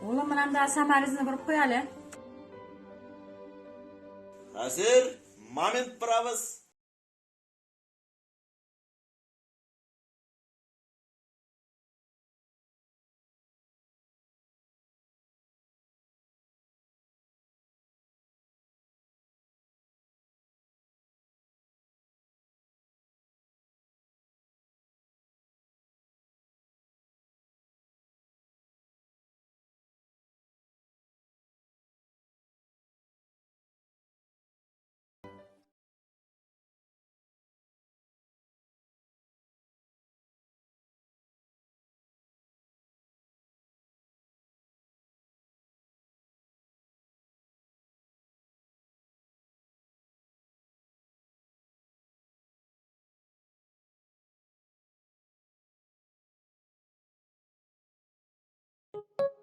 Улым, менә монда саморезны борып куй әле. Хәзер момент правыз.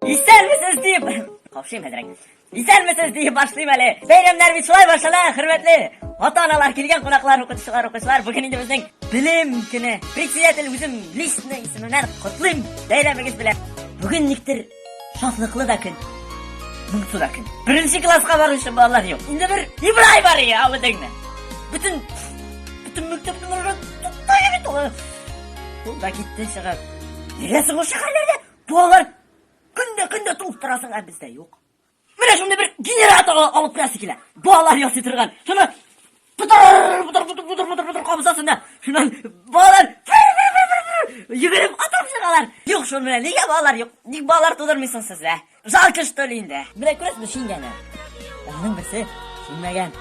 Исәнмесез дип, каушыйм хәзрәк. Исәнмесез дип башлыйм әле. Бәйрәмнәр бит шулай башлана, хөрмәтле ата-аналар, килгән кунаклар, укытучылар, укучылар. Бүген инде безнең белем көне. Председатель үзем лично исеменнән котлыйм бәйрәмегез белән. Бүген никтер шатлыклы да көн, моңсу да көн. Беренче класска баручы балалар юк. Инде бер Ибрай бар я, авылдагы. Бөтен бөтен мәктәпнең урыны тоттай бит ул. Ул да китте чыгып. Нигә соң ул шәһәрләрдә балалар көндә-көндә туып торасың, ә бездә юк. Менә шундый бер генератор алып куясы килә. Балалар ясый торган. Шуны бутыр, бутыр, бутыр, бутыр, бутыр, бутыр кабызасың да. Шуннан балалар йөгереп атып чыгалар. Юк шул менә, нигә балалар юк? Ник балалар тудырмыйсың сез, ә? Жалко, что ли инде? Менә күрәсезме шиңгәне? Аның берсе шиңмәгән.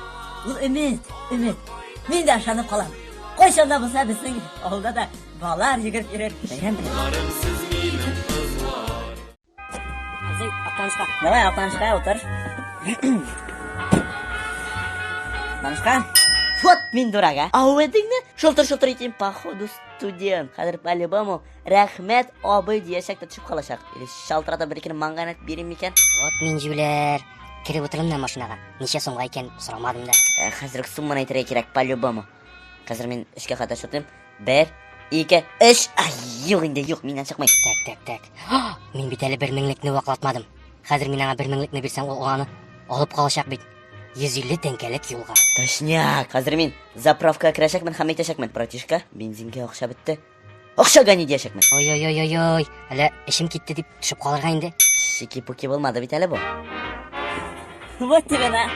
Ул өмет, өмет. Мин дә ышанып калам. Кайчан да булса безнең авылда да балалар йөгереп йөрер. Бәйрәм белән. Абзый, Актанышка. Давай, Актанышка утыр. Актанышка. Вот мин дурак, а. Ау эдеңме? Шылтыр-шылтыр итим, походу студент. Хәзер по-любому рәхмәт абый диячәк тә төшеп калачак. Или шалтыратып бер икене маңгаена бирим микән? Вот мин җүләр. Кереп утырдым да машинага. Ничә сумга икән, сорамадым да. Ә, хәзер үк сумманы әйтергә кирәк, по-любому. Хәзер мин өчкә хәтта шутлыйм. Бер, ике, өч. Ай, юк инде, юк, миннән чыкмый. Так, так, так. Мин бит әле бер меңлекне ваклатмадым. Хәзер мин аңа бер меңлекне бирсәм, ул аны алып калачак бит. 150 тәңкәлек юлга. Точняк. Хәзер мин заправкага керәчәкмен һәм әйтәчәкмен. Братишка, бензинга акча бетте. Акча гони диячәкмен. Ой-ой-ой-ой-ой, әллә эшем китте дип төшеп калырга инде. Шики-пуки булмады бит әле бу. Вот тебе на.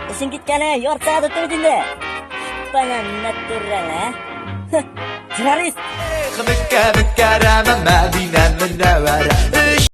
Эшем киткәне ярты сәгать үтте бит инде. Бана натурал, а? Террорист! Меккә, Меккәрәмә, Мәдинә, Мөнәвәрә.